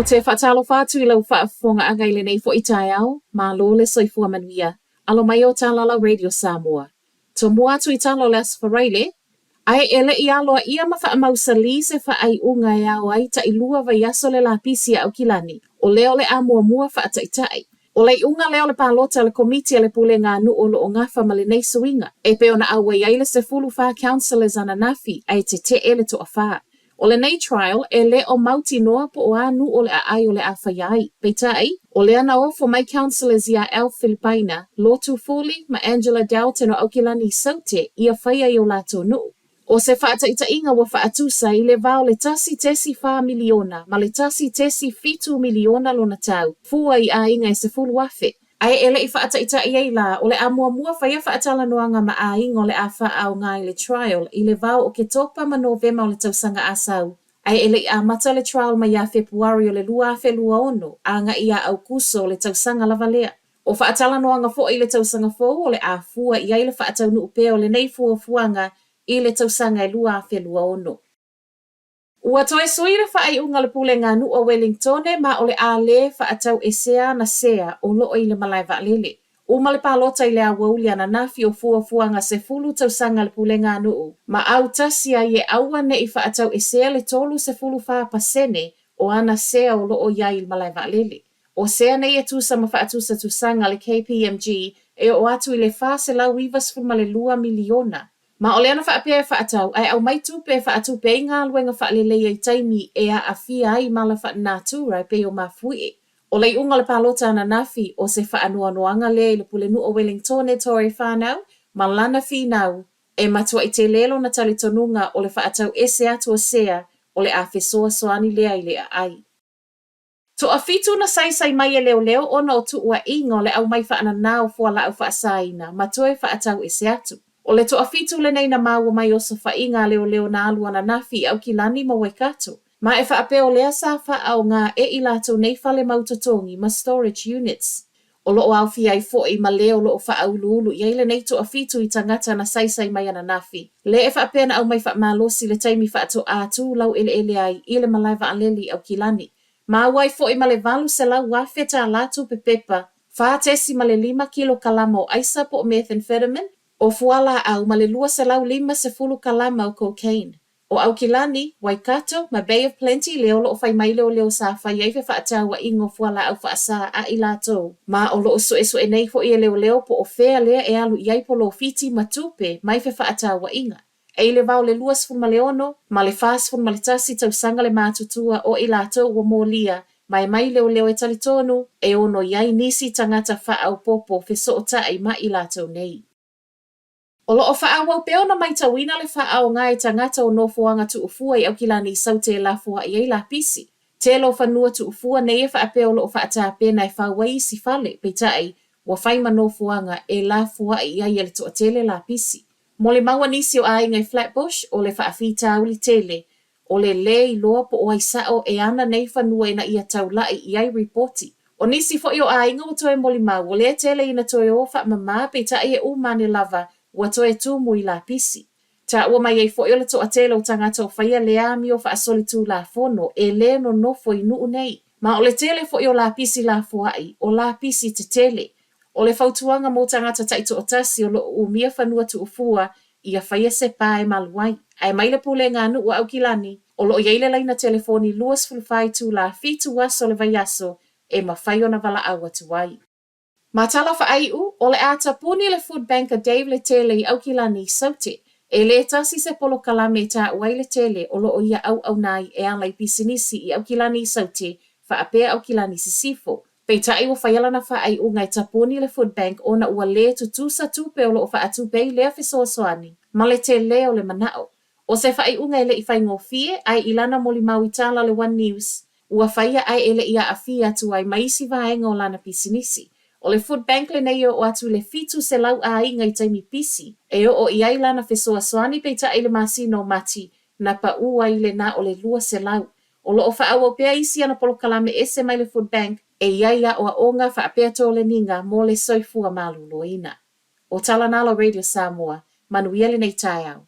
te faatalofa atu i lau faafofogaaga i lenei foi taeao, malo le soifua manuia. Alo mai o Talala Radio Samoa. Tomua atu i tala o le Aso Faraile, ae e le i aloaia ma faamausalī se faaiuga e ao ai tailua vaiaso le lapisi a Aukilani, o lea o le a muamua faataitai. O le iuga lea o le palota a le Komiti a le Pulega a Nuu o lo o gafa ma lenei suiga, e pei ona auai ai le 14 councillors ananafi ae tete'e le toafa. O lenei trial, e le o mautinoa po o a nuu o le aai o le a faia ai. Peitai, o lea na ofo mai councillors iā Alf Filipaina, Lotu Fuli ma Angela Dalton o Aukilani i Saute ia faia i o latou nuu. O se faataitaiga ua faatusa i le va o le 1.4 miliona ma le 1.7 miliona lona tau, fua i aiga e 10,000. Ae e le i faataitai ai la, o le a muamua faia faatalanoaga ma aiga o le a faaaoga i le trial i le va o Oketopa ma Novema o le tausaga a sau, ae e le i amata le trial mai ia Fepuari o le 2026 agai ia Aukuso o le tausaga lava lea. O faatalanoaga foi i le tausaga fou o le a fua i ai le faataunuu pea o lenei fuafuaga i le tausaga e 2026. Ua toe sui le faaiuga a le Pulega a Nuu o Welingtone ma o le a lē faatauesea ana sea o lo o i le malae vaalele. Uma le palota i le aoauli ananafi o fuafuaga 10 tausaga a le Pulega a Nuu ma autasi ai e aua ne i faatauesea le 34% o ana sea o lo o i ai i le malae vaalele. O sea nei e tusa ma faatusatusaga a le KPMG e oo atu i le $492 miliona. Ma o lea na faapea e faatau ae aumai tupe e faatupe ai galuega faaleleia i taimi e aafia ai mala faalenatura e pei o mafuie. O le iuga o le palota ananafi, o se faanoanoaga lea i le Pulenuu o Welingtone Tory Whanau ma lana finau e matuai tele lona talitonuga o le faatau ese atu o sea o le a fesoasoani lea i le aai. Toafitu na saisai mai e leoleo ona o tuuaiga o le aumai faananā o fualaau faasaina ma toe faatau ese atu. O le toafitu lenei na maua mai osofaiga a leoleo na alu ananafi i Aukilani ma Waikato. Ma e faapea o lea sa faaaoga e i latou nei fale mau totogi ma storage units. O lo o aofia ai foi ma le o lo o faauluulu i ai lenei toafitu i tagata na saisai mai ananafi, le e faapea na aumai faamalosi le taimi faatoā tu laueleele ai i le malae vaalele i Aukilani. Maua ai foi ma le $800,000 tālā tupe pepa, 4.5 kilokalama o aisa po o methamphetamine, o fualaau ma le 250 kalama o cocaine. O Aukilani, Waikato, ma Bay of Plenty lea o lo o fai mai leoleo sa fai ai fefaatauaiga o fualaau faasā a i latou, ma o lo o suesue nei foi e leoleo po o fea lea e alu i ai polofiti ma tupe mai fefaatauaiga. E i le va o le 26 ma le 41 tausaga le matutua o i latou ua molia ma e mai leoleo e talitonu e ono i ai nisi tagata faaopoopo fesootai ma i latou nei. O lo o faaauau pea ona maitauina le faaaoga e tagata o nofoaga tuufua i Aukilani i Saute e lafoai ai lapisi. Tele o fanua tuufua nei e faapea o lo o faatapena e fau ai isi fale, peitai, ua fai ma nofoaga e lafoai i ai e le toatele lapisi. Molimau a nisi o aiga i Flatbush, o le faafitauli tele, o le lē iloa po o ai sao e ana nei fanua ina ia taula'i i ai ripoti. O nisi foi o aiga ua toe molimau, o lea tele ina toe o faamamā peitai e uma ane lava ua toe tumu i lapisi. Taua mai ai foi o le toatele o tagata o faia le amio faasolitulafono e lē nonofo i nuu nei. Ma o le tele foi o lapisi lafoai, o lapisi tetele. O le fautuaga mo tagata taitoatasi o lo o umia fanua tuufua ia faia se pa e malu ai. Ae mai le Pulega a Nuu a Aukilani, o lo o i ai le laina telefoni 24 itulā 7 aso o le vaiaso e mafai ona valaau atu ai. Ma tala faaiu, o le a tapuni le Food Bank a Dave Letele i Aukilani i Saute. E lē tasi se polokalame e taua ai Letele o lo o ia auauna ai e ala i pisinisi i Aukilani i Saute faapea Aukilani i Sisifo. Peitai ua faia lana faaiuga e tapuni le Food Bank ona ua lē tutusa tupe o lo o faatupe ai lea fesoasoani ma le telē o le manao. O se faaiuga e le i faigofie, ae i lana molimau i tala le One News, ua faia ae e le i aafia atu ai ma isi vaega o lana pisinisi. O le Food Bank lenei e oo atu i le 700 aiga i taimi pisi e oo i ai lana fesoasoani peitai i le masina o Mati na paū ai le na o le 200. O lo o faaauau pea isi ana polokalame ese mai le Food Bank e i ai aoaoga faapea toleniga mo le soifua maloloina. O Tala Nalo Radio Samoa, manuia lenei taeao.